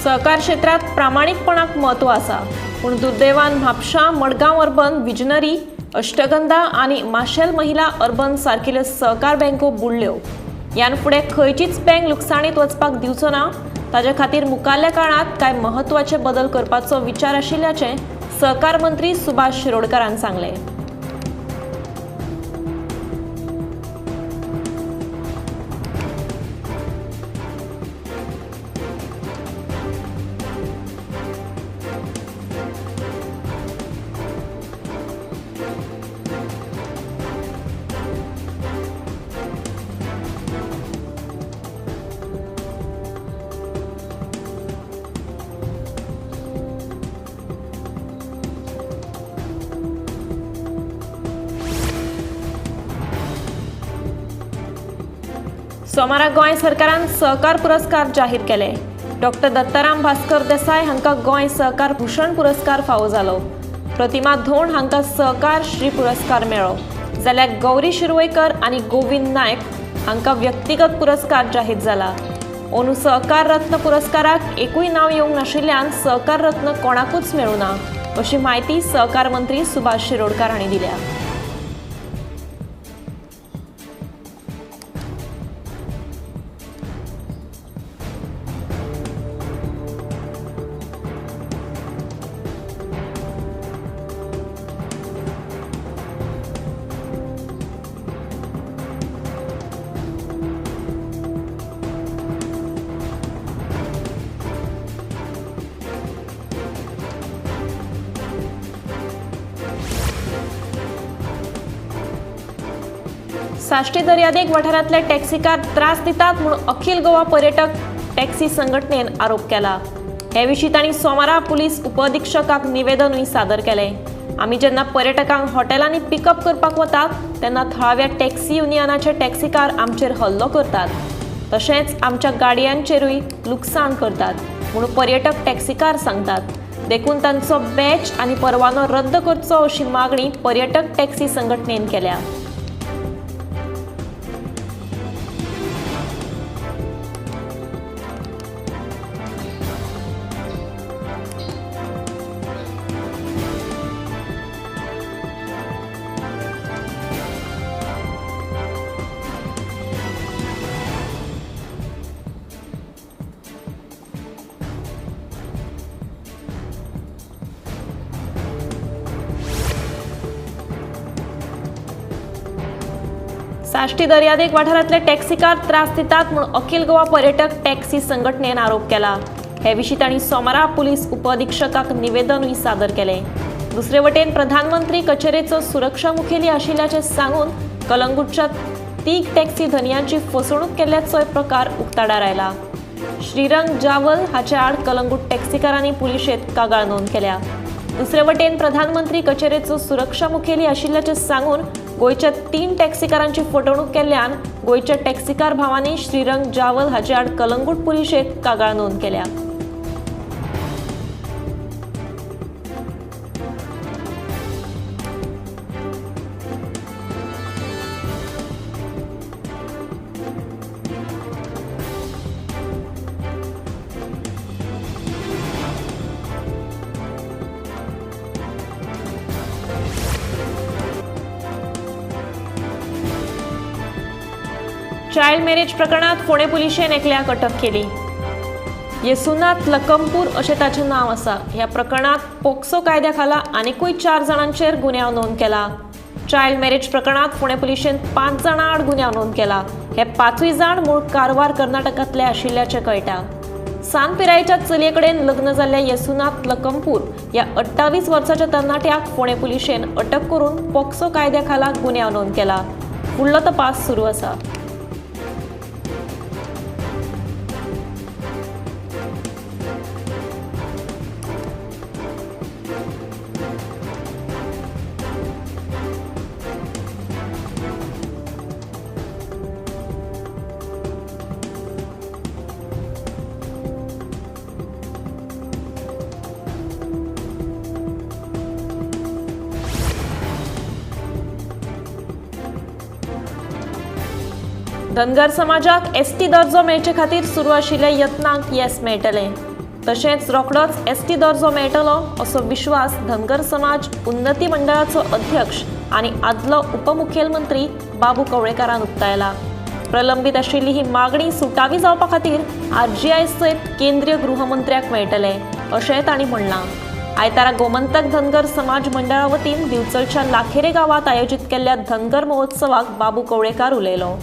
सहकार क्षेत्रात प्रामाणीकपणाक म्हत्व आसा, पूण दुर्दैवान म्हापशा, मडगांव अर्बन, विजनरी, अष्टगंधा आनी माशेल महिला अर्बन सारकिल्यो सहकार बँको बुडल्यो. ह्यान फुडें खंयचीच बँक लुकसाणीत वचपाक दिवचो ना. ताजे खातीर मुखारल्या काळांत कांय म्हत्वाचे बदल करपाचो विचार आशिल्ल्याचें सहकार मंत्री सुभाष शिरोडकारान सांगलें. सोमारा गोंय सरकारान सहकार पुरस्कार जाहीर केले. डॉक्टर दत्ताराम भास्कर देसाय हांकां गोंय सहकार भूषण पुरस्कार फावो जालो. प्रतिमा धोंड हांकां सहकार श्री पुरस्कार मेळ्ळो, जाल्यार गौरी शिरवयकर आनी गोविंद नायक हांकां व्यक्तिगत पुरस्कार जाहीर जाला. अंदू सहकार रत्न पुरस्काराक एकूय नांव येवंक नाशिल्ल्यान सहकार रत्न कोणाकूच मेळूं ना, अशी म्हायती सहकार मंत्री सुभाष शिरोडकार हांणी दिल्या. साश्टी दर्यादेग वाठारांतले टॅक्सीकार त्रास दितात म्हूण अखिल गोवा पर्यटक टॅक्सी संघटनेन आरोप केला. हे विशीं तांणी सोमारा पुलीस उपअधिक्षकाक निवेदनूय सादर केलें. आमी जेन्ना पर्यटकांक हॉटेलांनी पिकअप करपाक वतात तेन्ना थळाव्या टॅक्सी युनियनाचे टॅक्सीकार आमचेर हल्लो करतात, तशेंच आमच्या गाडयांचेरूय लुकसाण करतात म्हूण पर्यटक टॅक्सीकार सांगतात. देखून तांचो बॅच आनी परवानो रद्द करचो अशी मागणी पर्यटक टॅक्सी संघटनेन केल्या. साश्टी दर्यादेग वाठारांतले टॅक्सीकार त्रास दितात म्हूण अखिल गोवा पर्यटक टॅक्सी संघटनेन आरोप केला. हे विशीं तांणी सोमारा पुलीस उपअधिक्षकाक निवेदनूय सादर केलें. दुसरे वटेन प्रधानमंत्री कचेरेचो सुरक्षा मुखेली आशिल्ल्याचें सांगून कलंगूटच्या तीग टॅक्सी धनयांची फसवणूक केल्ल्याचोय प्रकार उक्ताडार आयला. श्रीरंग जावल हाचे आड कलंगूट टॅक्सीकारांनी पुलिशेंत कागाळ नोंद केल्या. दुसरे वटेन प्रधानमंत्री कचेरेचो सुरक्षा मुखेली आशिल्ल्याचें सांगून गोंयच्या 3 टॅक्सीकारांची फटवणूक केल्ल्यान गोंयच्या टॅक्सीकार भावांनी श्रीरंग जावल हाचे आड कलंगूट पुलिशेंत कागाळ नोंद केल्या. चायल्ड मॅरेज प्रकरणात फोंडें पुलिशेन एकल्याक अटक केली. येसुनाथ लकमपूर अशें ताचें नांव आसा. ह्या प्रकरणात पोक्सो कायद्या खाला आनिकूय 4 जाणांचेर गुन्यांव नोंद केला. चायल्ड मॅरेज प्रकरणात फोंडें पुलिशेन 5 जाणां आड गुन्यांव नोंद केला. हे 5 जाण मूळ कारवार कर्नाटकांतले आशिल्ल्याचें कळटा. सान पिरायेच्या चलये कडेन लग्न जाल्ल्या येसुनाथ लकमपूर ह्या 28 वर्साच्या तरणाट्याक फोंडें पुलिशेन अटक करून पोक्सो कायद्या खाला गुन्यांव नोंद केला. फुडलो तपास सुरू आसा. धनगर समाजाक एसटी दर्जो मेळचे खातीर सुरू आशिल्ल्या यत्नांक येस मेळटलें. तशेंच रोखडोच एसटी दर्जो मेळटलो असो विश्वास धनगर समाज उन्नती मंडळाचो अध्यक्ष आनी आदलो उपमुखेलमंत्री बाबू कवळेकारान उक्तायला. प्रलंबीत आशिल्ली ही मागणी सुटावी जावपा खातीर आरजीआय सयत केंद्रीय गृहमंत्र्याक मेळटले अशें तांणी म्हणलां. आयतारा गोमंतक धनगर समाज मंडळा वतीन दिवचलच्या लाखेरे गांवांत आयोजीत केल्ल्या धनगर महोत्सवाक बाबू कवळेकार उलयलो.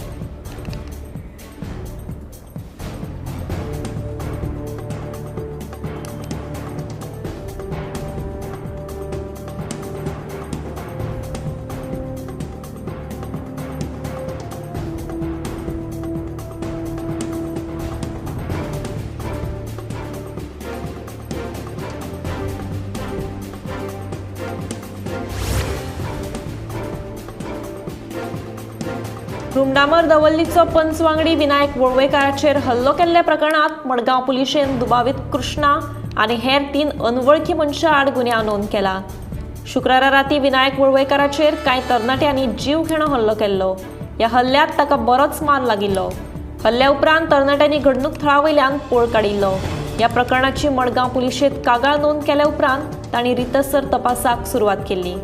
रुमडामर दवल्लीचो पंच वांगडी विनायक वळवयकाराचेर हल्लो केल्ल्या प्रकरणांत मडगांव पुलिशेन दुबावीत कृष्णा आनी हेर 3 अनवळखी मनशां आड गुन्यांव नोंद केला. शुक्रारा राती विनायक वळवयकाराचेर कांय तरणाट्यांनी जीवघेणो हल्लो केल्लो. ह्या हल्ल्यांत ताका बरोच मार लागिल्लो. हल्ल्या उपरांत तरणाट्यांनी घडणूक थळा वयल्यान पळ काडिल्लो. ह्या प्रकरणाची मडगांव पुलिशेंत कागाळ नोंद केल्या उपरांत तांणी रितसर तपासाक सुरवात केल्ली.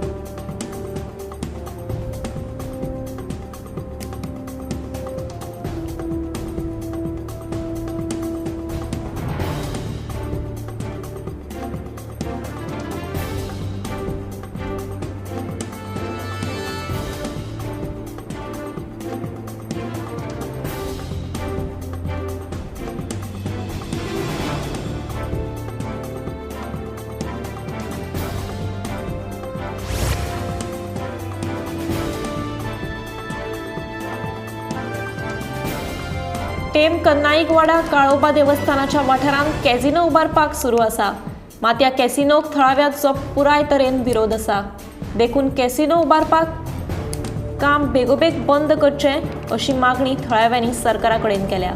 टेम कन्नाईकवाडा काळोबा देवस्थानाच्या वाठारांत कॅसिनो उबारपाक सुरू आसा. मात ह्या कॅसिनोक थळाव्यांचो पुराय तरेन विरोध आसा. देखून कॅसिनो उबारपाक काम बेगोबेग बंद करचें अशी मागणी थळाव्यांनी सरकारा कडेन केल्या.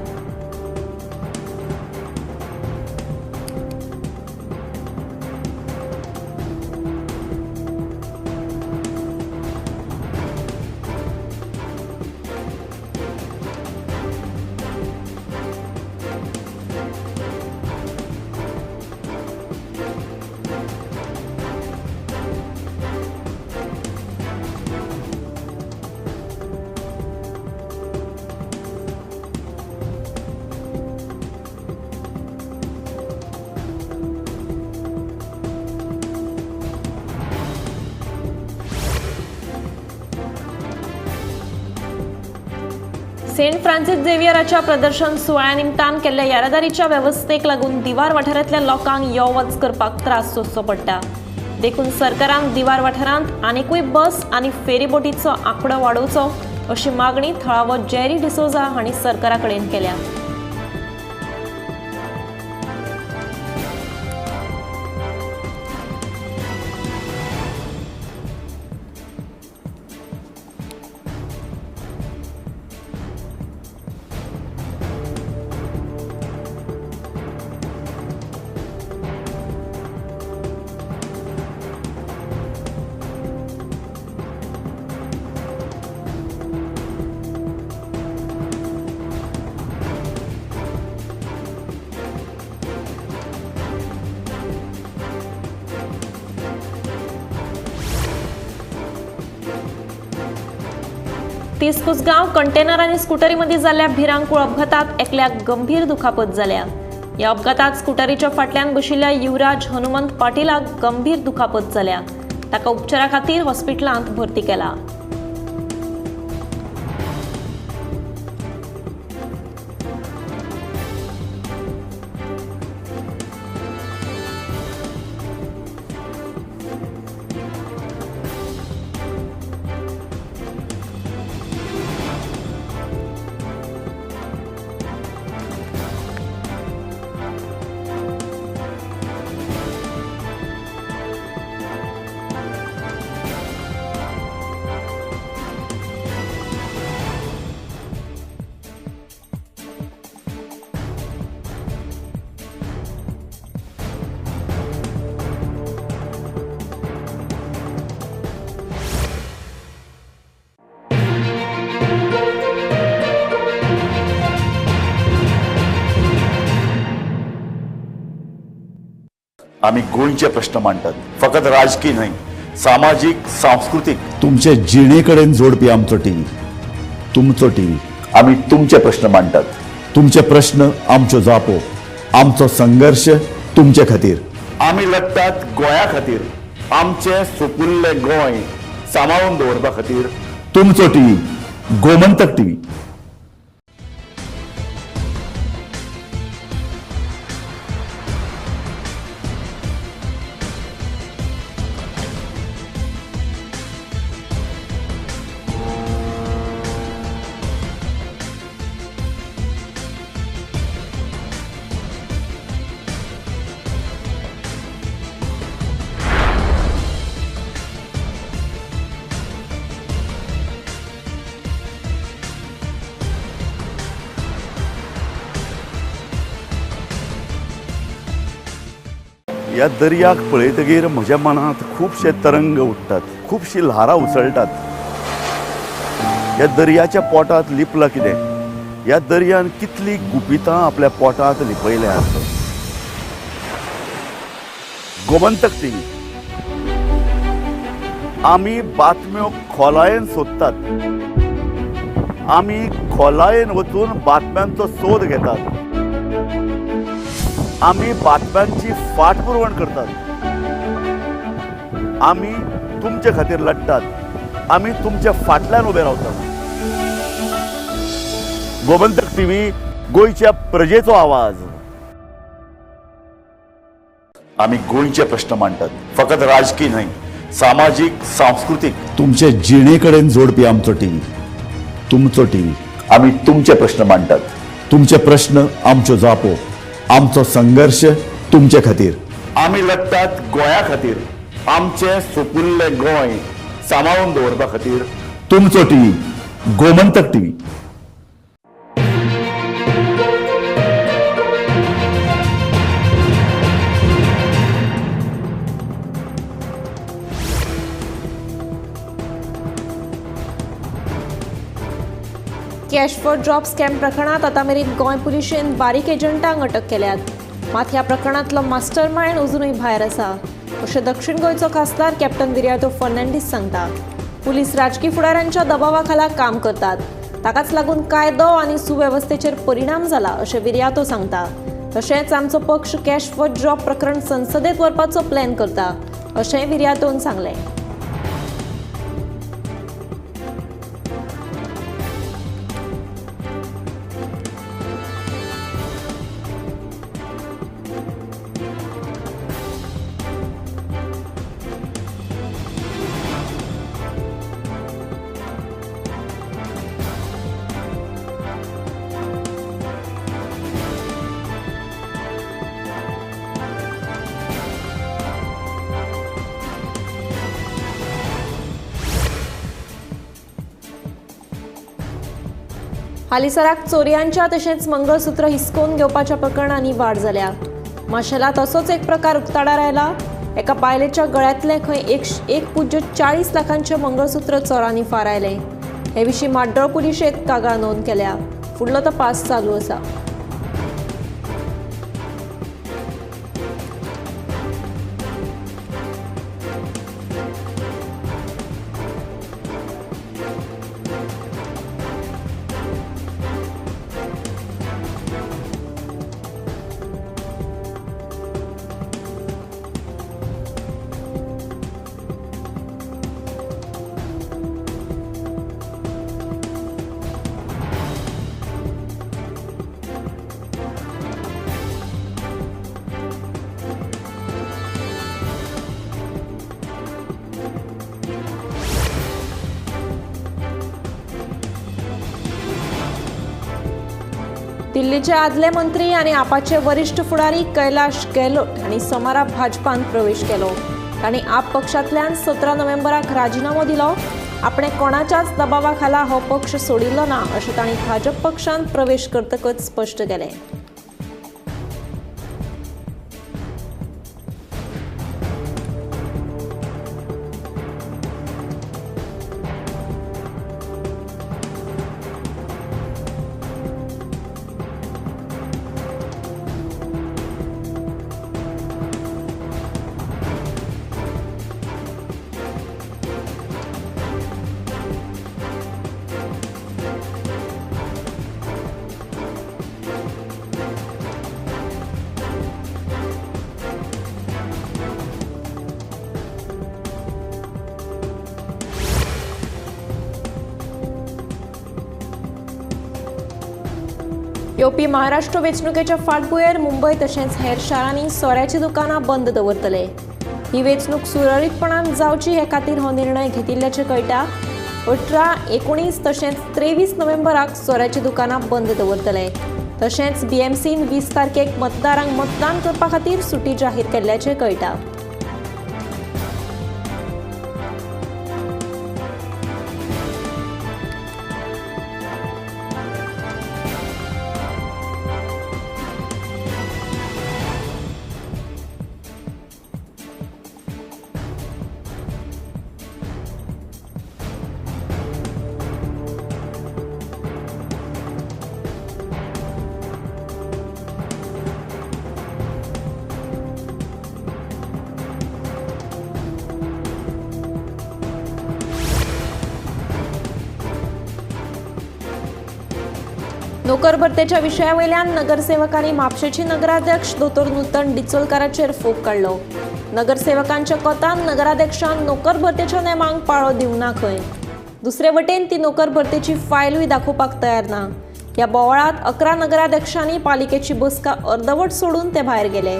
सेंट फ्रांसिस झेवियराच्या प्रदर्शन सुवाळ्या निमतान केल्ल्या येरादारीच्या वेवस्थेक लागून दिवार वाठारांतल्या लोकांक यो वच करपाक त्रास सोंसचो पडटा. देखून सरकारान दिवार वाठारांत आनिकूय बस आनी फेरीबोटीचो आंकडो वाडोवचो अशी मागणी थळावो जेरी डिसोजा हांणी सरकारा कडेन केल्या. तीस कुसगांव कंटेनर आनी स्कुटरी मदीं जाल्ल्या भिरांकूळ अपघातात एकल्याक गंभीर दुखापत जाल्या. ह्या अपघातात स्कुटरीच्या फाटल्यान बशिल्ल्या युवराज हनुमंत पाटीलाक गंभीर दुखापत जाल्या. ताका उपचारा खातीर हॉस्पिटलांत भरती केला. आमी गोंयचे प्रश्न मांडटात, फकत राजकीय न्हय, सामाजीक, सांस्कृतीक, तुमचे जिणे कडेन जोडपी आमचो टीव्ही, तुमचो टीव्ही। आमी तुमचे प्रश्न मांडटात, तुमचे प्रश्न आमच्यो जापो, आमचो संघर्श तुमचे खातीर। आमी लढटात गोंया खातीर, आमचें सुपुल्लें गोंय सांबाळून दवरपा खातीर। तुमचो TV, Gomantak TV. ह्या दर्याक पळयतगीर म्हज्या मनांत खुबशे तरंग उठ्ठात, खुबशी ल्हारां उसळटात। ह्या दर्याच्या पोटांत लिपलां कितें? ह्या दर्यान कितली गुपितां आपल्या पोटांत लिपयल्यात। गोमंतक टीव्ही, आमी बातम्यो खोलायेन सोदतात, आमी खोलायेन वचून बातम्यांचो सोद घेतात, आमी बातम्यांची फाटपुरवण करतात, आमी तुमचे खातीर लढटात, आमी तुमच्या फाटल्यान उबे रावतात। गोमंतक टीव्ही, गोंयच्या प्रजेचो आवाज। आमी गोंयचे प्रश्न मांडटात, फकत राजकीय न्हय, सामाजीक, सांस्कृतीक, तुमचे जिणे कडेन जोडपी आमचो टीव्ही, तुमचो टीव्ही। आमी तुमचे प्रश्न मांडटात, तुमचे प्रश्न आमच्यो जापो, आमचो संघर्श तुमचे खातीर। आमी लढटात गोंया खातीर, आमचें सुपुल्लें गोंय सांबाळून दवरपा खातीर। तुमचो TV, Gomantak TV. Cash for job scam प्रकरणात आतां मेरेन गोंय पुलिशेन बारीक एजंटांक अटक केल्यात। मात ह्या प्रकरणांतलो मास्टर मायंड अजुनूय भायर आसा, अशें दक्षिण गोंयचो खासदार कॅप्टन विरियातो फर्नांडीस सांगता। पुलीस राजकी फुडाऱ्यांच्या दबावा खाला काम करतात, ताकाच लागून कायदो आनी सुवेवस्थेचेर परिणाम जाला अशें विरियातो सांगता। तशेंच आमचो पक्ष कॅश फॉर जॉब प्रकरण संसदेत व्हरपाचो प्लॅन करता, अशेंय विरियातोन सांगलें। हालींसराक चोरयांच्या तशेंच मंगळसूत्र हिसकोवन घेवपाच्या प्रकरणांनी वाड जाल्या। माशेलांत असोच एक प्रकार उक्ताडार आयला। एका बायलेच्या गळ्यांतलें खंय 1.40 लाखांचें मंगळसूत्र चोरांनी फारायलें। हे विशीं माड्डोळ पुलिशेंत कागाळ नोंद केल्या। फुडलो तपास चालू आसा। दिल्लीचे आदले मंत्री आनी आपाचे वरिष्ठ फुडारी कैलाश गेहलोत हांणी सोमारा भाजपान प्रवेश केलो। तांणी आप पक्षांतल्यान 17 नोव्हेंबराक राजिनामो दिलो। आपणे कोणाच्याच दबावा खाला हो पक्ष सोडिल्लो ना अशें तांणी भाजप पक्षांत प्रवेश करतकच स्पश्ट केलें। येवपी महाराष्ट्र वेंचणुकेच्या फाटभुंयेर मुंबय तशेंच हेर शारांनी सोऱ्याची दुकानां बंद दवरतले. ही वेंचणूक सुरळीतपणान जावची हे खातीर हो निर्णय घेतिल्ल्याचें कळटा. 18, 19 तशेंच 23 नोव्हेंबराक सोऱ्याची दुकानां बंद दवरतले. तशेंच बीएमसीन 20 तारखेक मतदारांक मतदान करपा खातीर सुटी जाहीर केल्ल्याचें कळटा. नोकर भरतेच्या विशया वयल्यान नगरसेवकांनी म्हापशेची नगराध्यक्ष दोतोर नूतन डिचोलकाराचेर फोग काडलो. नगरसेवकांच्या कोतान नगराध्यक्षान नोकर भरतेच्या नेमांक पाळो दिवंक ना खंय. दुसरे वटेन ती नोकर भरतेची फायलूय दाखोवपाक तयार ना. ह्या बोवाळांत 11 नगराध्यक्षांनी पालिकेची बसका अर्दवट सोडून ते भायर गेले.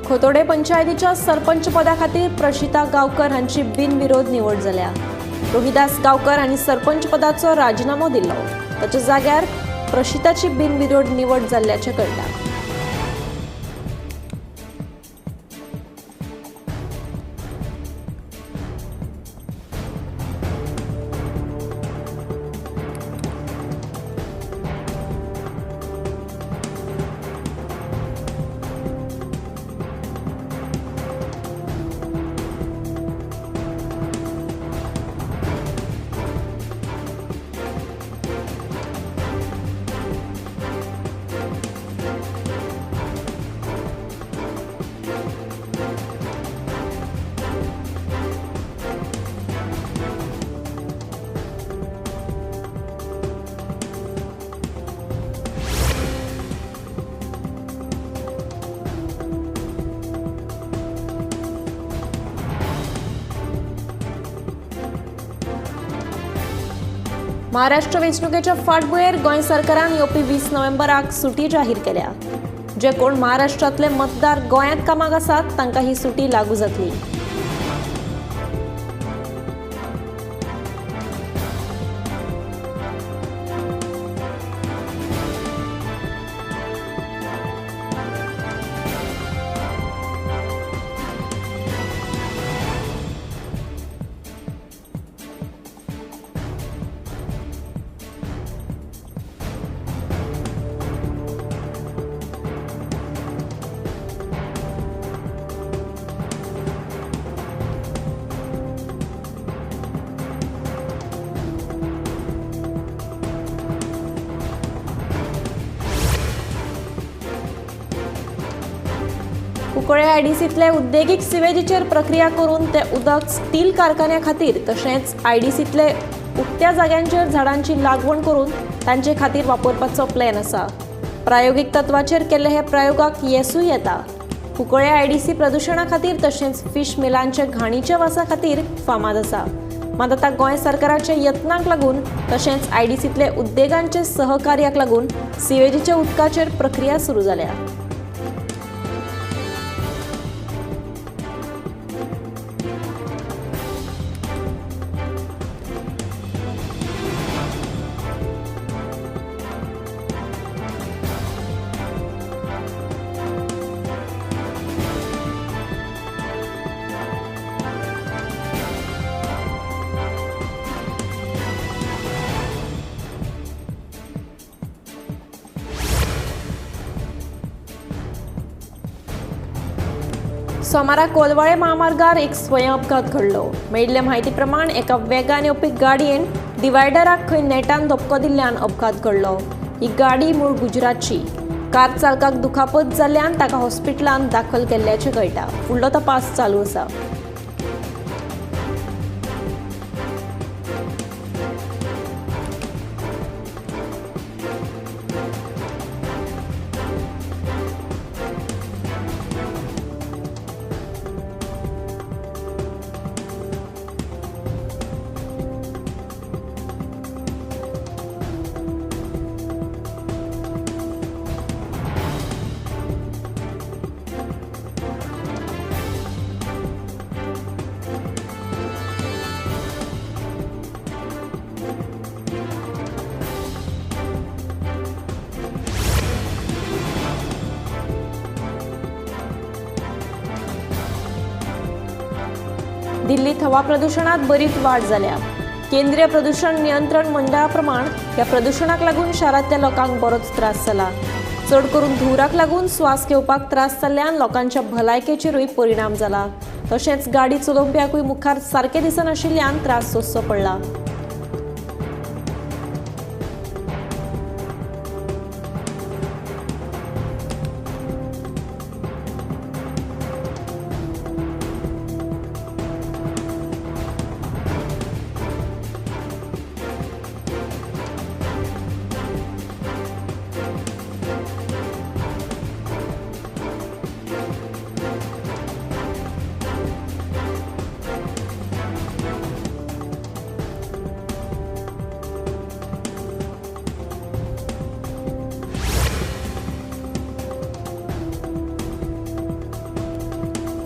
खोतोडे पंचायतीच्या सरपंच पदा खातीर प्रशिता गांवकर हांची बिनविरोध निवड जाल्या. रोहिदास गांवकर हांणी सरपंच पदाचो राजिनामो दिल्लो. ताच्या जाग्यार प्रशिताची बिनविरोध निवड जाल्ल्याचें कळटा. महाराष्ट्र वेंचणुकेच्या फाटभुंयेर गोंय सरकारान येवपी 20 नोव्हेंबराक सुटी जाहीर केल्या. जे कोण महाराष्ट्रांतले मतदार गोंयांत कामाक आसात तांकां ही सुटी लागू जातली. कुंकळे आयडीसींतले उद्देगीक सिवेजीचेर प्रक्रिया करून ते उदक स्टील कारखान्या खातीर तशेंच आयडीसींतले उक्त्या जाग्यांचेर झाडांची लागवण करून तांचे खातीर वापरपाचो प्लॅन आसा. प्रायोगीक तत्वाचेर केल्ले हे प्रयोगाक येसूय येता. कुंकळे आयडीसी प्रदुशणा खातीर तशेंच फिश मिलांच्या घाणीच्या वासा खातीर फामाद आसा. मात आतां गोंय सरकाराच्या यत्नांक लागून तशेंच आयडीसींतले उद्देगांचे सहकार्याक लागून सिवेजीच्या उदकाचेर प्रक्रिया सुरू जाल्या. सोमारा कोलवाळे म्हामार्गार एक स्वयं अपघात घडलो. मेळिल्ले म्हायती प्रमाण एका वेगान येवपी गाडयेन डिवायडराक खंय नेटान धपको दिल्ल्यान अपघात घडलो. ही गाडी मूळ गुजरातची. कार चालकाक दुखापत जाल्ल्यान ताका हॉस्पिटलांत दाखल केल्ल्याचें कळटा. फुडलो तपास चालू आसा. दिल्लीत हवा प्रदुशणात बरीच वाड जाल्या. केंद्रीय प्रदूषण नियंत्रण मंडळा प्रमाण ह्या प्रदुशणाक लागून शारांतल्या लोकांक बरोच त्रास जाला. चड करून धुंवराक लागून स्वास घेवपाक त्रास जाल्ल्यान लोकांच्या भलायकेचेरूय परिणाम जाला. तशेंच गाडी चलोवप्याकूय मुखार सारकें दिसनाशिल्ल्यान त्रास सोंसचो पडला.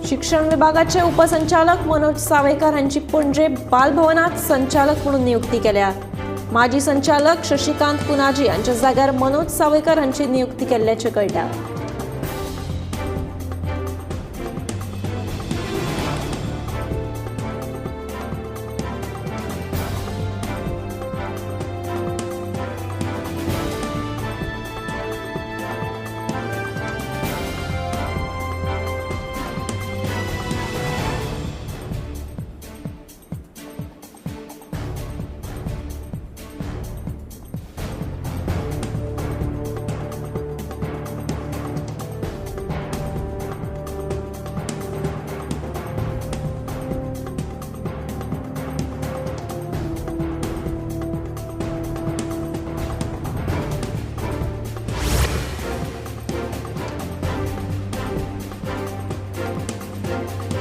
शिक्षण विभागाचे उपसंचालक मनोज सावेकर हांची पणजे बालभवनात संचालक म्हणून नियुक्ती केल्या. माजी संचालक शशिकांत पुनाजी हांच्या जाग्यार मनोज सावेकर हांची नियुक्ती केल्ल्याचें कळटा.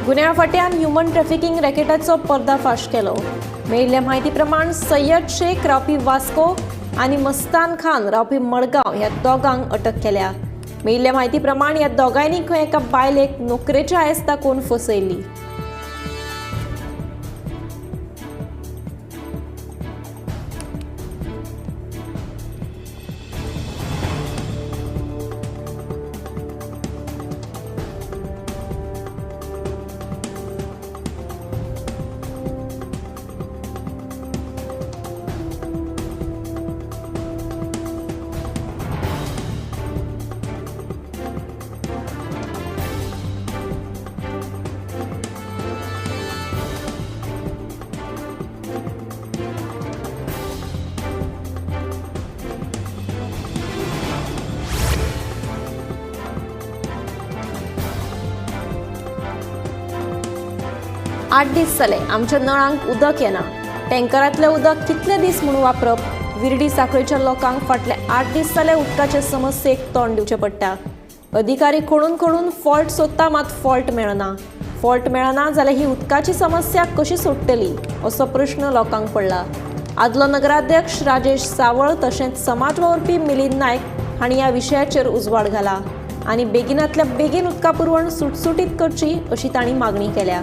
गुन्यांव फांट्यान ह्युमन ट्रॅफिकिंग रॅकेटाचो पर्दाफाश केलो. मेळिल्ल्या म्हायती प्रमाण सय्यद शेख रावपी वास्को आनी मस्तान खान रावपी मडगांव ह्या दोगांक अटक केल्या. मेळिल्ल्या म्हायती प्रमाण ह्या दोगांयनी खंय एका बायलेक नोकरेच्या आयस दाखोवन फसयली. आठ दीस जाले आमच्या नळांक उदक येना. टँकरांतलें उदक कितले दीस म्हणून वापरप? विर्डी साखळीच्या लोकांक फाटले 8 दीस जाले उदकाचे समस्येक तोंड दिवचें पडटा. अधिकारी खणून खणून फॉल्ट सोदता, मात फॉल्ट मेळना. फॉल्ट मेळना जाल्यार ही उदकाची समस्या कशी सोडटली असो प्रश्न लोकांक पडला. आदलो नगराध्यक्ष राजेश सावळ तशेंच समाज वावुरपी मिलिंद नायक हांणी ह्या विशयाचेर उजवाड घाला आनी बेगिनांतल्या बेगीन उदका पुरवण सुटसुटीत करची अशी तांणी मागणी केल्या.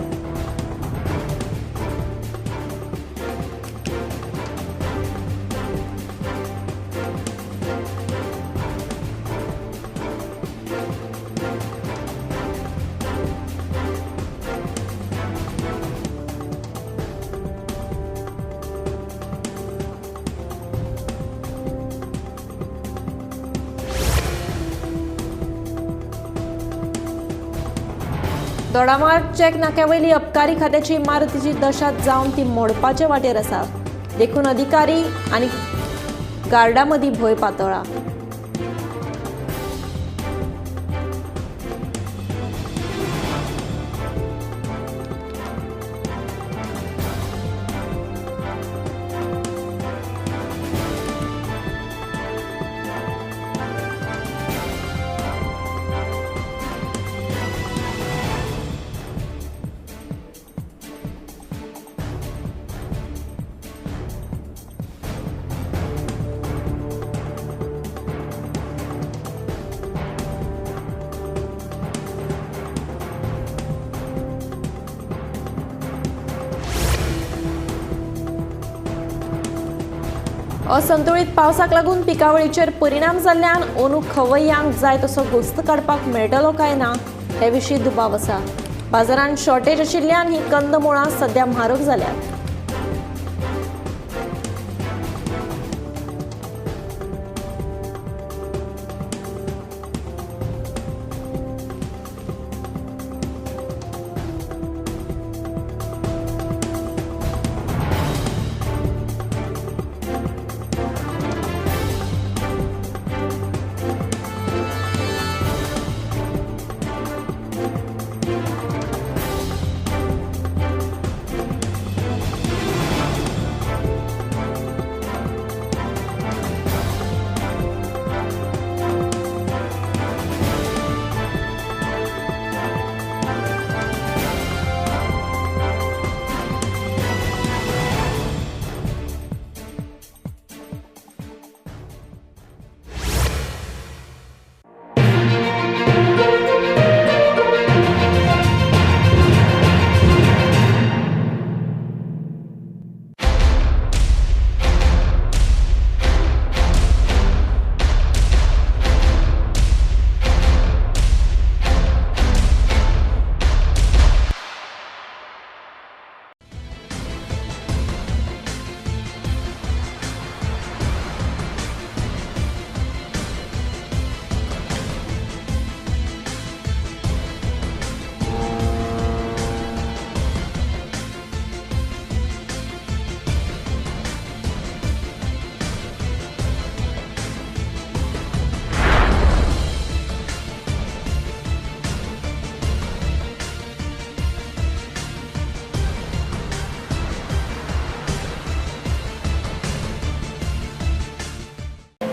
दोडामार्ग चेक नाक्यावयली अबकारी खात्याची इमारतीची दशा जावन ती मोडपाचे वाटेर आसा. देखून अधिकारी आनी गार्डा मदीं भंय पातळ्ळा. असंतुळीत पावसाक लागून पिकावळीचेर परिणाम जाल्ल्यान अंदू खवय्यांक जाय तसो घोस्त काडपाक मेळटलो काय ना हे विशीं दुबाव आसा. बाजारांत शॉर्टेज आशिल्ल्यान ही कंदमुळां सध्या म्हारग जाल्यात.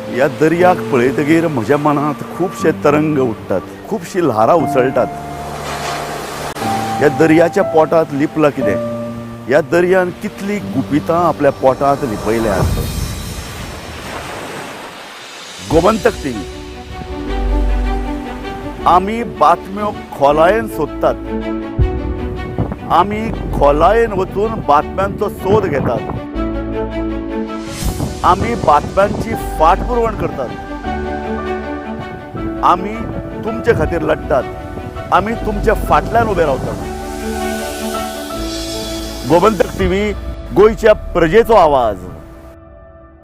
ह्या दर्याक पळयतगीर म्हज्या मनांत खुबशे तरंग उठ्ठात, खुबशीं ल्हारां उसळटात. ह्या दर्याच्या पोटांत लिपलां कितें? ह्या दर्यान कितलीं गुपितां आपल्या पोटांत लिपयल्यांत. गोमंतक टीव्ही, आमी बातम्यो खोलायेन सोदतात, आमी खोलायेन वचून बातम्यांचो सोद घेतात, आमी बातम्यांची फाटपुरवण करतात, आमी तुमचे खातीर लढटात, आमी तुमच्या फाटल्यान उबे रावतात. गोमंतक टीव्ही, गोंयच्या प्रजेचो आवाज.